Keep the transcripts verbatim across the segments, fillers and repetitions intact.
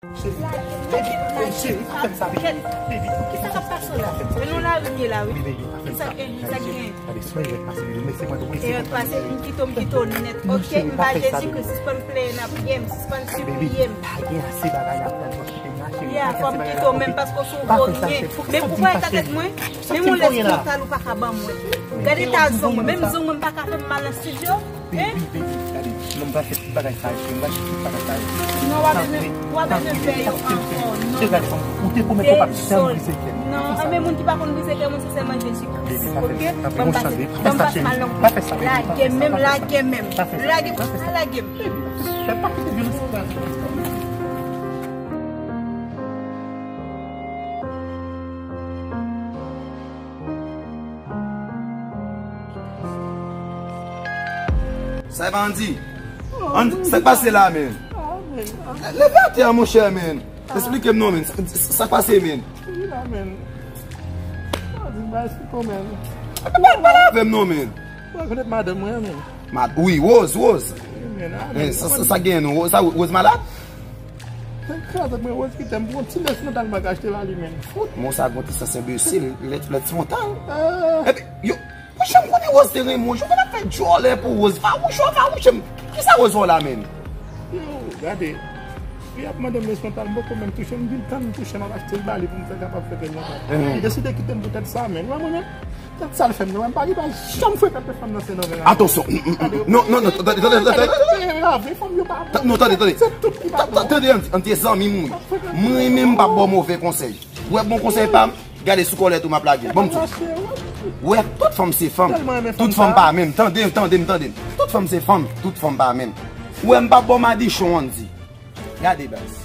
Cheri, cheri, pa fè m sa, baby. Baby, kisa k ap pase w la? E nou lari m ye la, wi. Baby, pa fè m sa. Kisa, eh, kisa ki gen? Gade, swen rèd pase, baby. Mèsi, mwen, mwen, e rèd pase, m kite w, m kite w nèt. Ok, m ba Jezi Kris, sispann pleye nan pye m, sispann sipliye m. Pa gen ase bagay la pou nou kite m la, cheri. Ya, fò m kite w menm paske w se yon gwo rien. Men pou kwè nan tèt mwen, menm yon lès fwontal ou pa ka ban mwen. Gade eta zong mwen, menm zong mwen m pa ka fè m mal nan estidyo. Baby, baby, gade, non, m pa fè tout bagay sa yo, cheri, m pa fè tout bagay sa yo. Non, w ap bezwen, w ap bezwen fè yo ankò, non. Ou te pwomèt ou p ap janm brize kè m. Non, anben moun ki pa konn brize kè moun, se sèlman Jezi Kris. Baby, pa fè sa, tanpri, yon chans, baby, pa fè sa, baby, pa fè sa, baby. Lage m menm, lage m menm. Lage m, pa lage m. Baby, pa kite vyolans sa. Sa e pa Andy? Andy, sa k pase la, men? Leve atè a, monchè, men. Esplike m non, men. Sa, sa, sa k pase, men? Wi la, men. Andy, m pa esplike w, men. Pale avè m non, men. Ou rekonèt madanm mwen, men. Mad-, wi, Rose, Rose. Wi, men, a, men. Sa, sa, sa gen non? Sa, Rose malad? Fè kraze mwen, Rose kite m pou yon ti lès mantal m pa ka achte ba li, men. Fout. Mwen sa gon ti sans enbesil, lè, lè ti montan. Epi, yo, pou jan m konnen Rose te renmen w, jan w konn ap fè djòlè pou Rose, fawouch w, fawouch m. Kisa Rose wè w la, men? Yo, gade. Li ap mande m lès mantal, m poko menm touche, m vin tann m touche, m ap achte l ba li pou m fè kapab fè kè l kontan. Li deside kite m poutèt sa, men. Ou wè mwen menm? Tèt sa l fè m nan, m pa gen pa janm frekante fanm nan Sen Domen. Atansyon, non, non, non, tande, tande, tande, tande. Non, tande, tande. Tande, Andy, Andy, zanmi m wi. Mwen menm m p ap ba w move konsèy. Ou wè bon konsèy pa m, gade sou kòlèt ou m ap lage. Ban m di w. Ou wè, tout fanm se fanm. Tout fanm pa menm. Tande, tande m, tande m. Tout fanm se fanm, tout fanm pa menm. Ou wè m p ap ba w madichon, Andy. Gade, baz.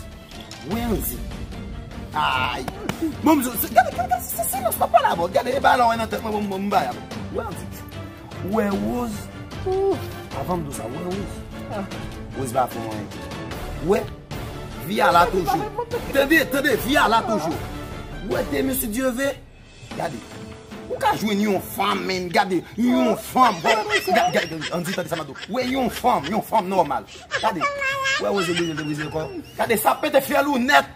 Wè Andy. Ay. Bon, m di w, gade, gade, gade, se silans, pa pale avè w. Gade, e bagay la wè nan tèt mwen, bon, bon, m bay avè w. Wè Andy. Wè Rose. Avan m di w sa, wè Rose. Rose pa fè mwen. Wè. Vi a la toujou. Tande, tande, vi a la toujou. Wè, te mesye Dye ve. Gade. Ou ka jwenn yon fanm, men. Gade, yon fanm. Bon, gade, gade, Andy, tande sa m ap di w. Wè, yon fanm, yon fanm nòmal. Gade. Wè, Rose brize, te brize kò. Gade, sa pete fyèl ou nèt.